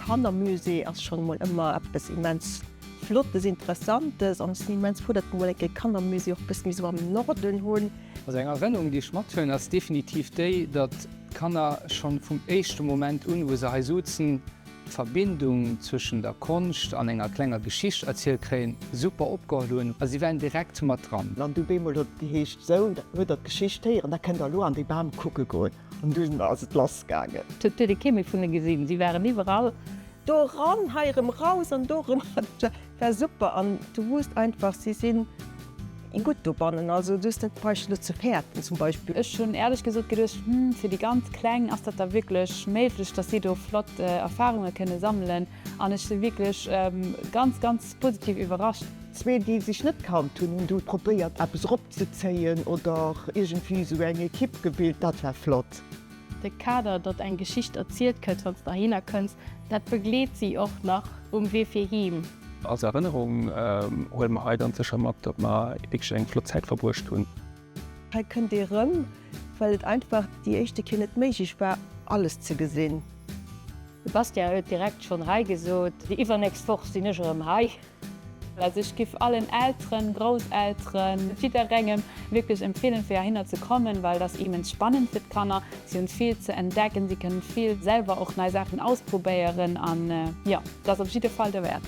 Kannermusée ass schonn emol ëmmer eppes immens Flottes, Interessantes an ech sinn immens frou, datt mer emol eng Kéier e Kannermusée och e bësse méi esou am Norden hunn. Also eng Erënnerung, déi ech mathuelen, ass definitiv déi, datt d'Kanner schonn vum éischte Moment un, wou se hei suzen, d'Verbindung zwëschen der Konscht an enger klenger Geschicht erzielt kréien, super opgeholl hunn a si waren direkt mat dran. An du bemol huet et geheescht, Sou, huet der d'Geschicht héieren, da kënnt der elo an dee Bam kucke goen. An dunn ass et lass gaangen. Et huet ee kee méi vun e gesinn, si waren iwwerall. Do eran, hei erëm raus an do erëm eran. Dat war super an du wousst einfach, si sinn gutt dobannen. Also du hues net bräicht elo ze fäerten zum Beispill. Ech hunn éierlech gesot geduecht, hm, fir déi ganz Kleng, ass dat da wierklech méiglech, dass si do flott Erfarunge kënne sammelen? An ech si wierklech ganz, ganz positiv iwwerrascht. Zwee, déi sech net kannt hunn, hunn du probéiert eppes eropzezéien oder iergendwéi esou eng Ekipp gebilt. Dat war flott. De Kader, datt eng Geschicht erzielt gëtt, wann s de heihinner kënns, dat begleet si och nach um Wee fir heem. Als Erënnerung huele mer hei ganz sécher mat, datt mer wierklech eng flott Zäit verbruecht hunn. Hei kënnt ee rëm, well et einfach déi éischte Kéier net méiglech war, alles ze gesinn. De Bastien huet direkt schonn hei gesot, déi iwwernächst Woch sinn ech erëm hei. Also ech giff allen Elteren, Grousselteren, jidderengem wierklech empfehlen fir heihinner ze kommen, well et ass immens spannend fir d'Kanner. Si hunn vill ze entdecken, si kënnen vill selwer och nei Saachen ausprobéieren an jo, et ass op jidde Fall derwäert.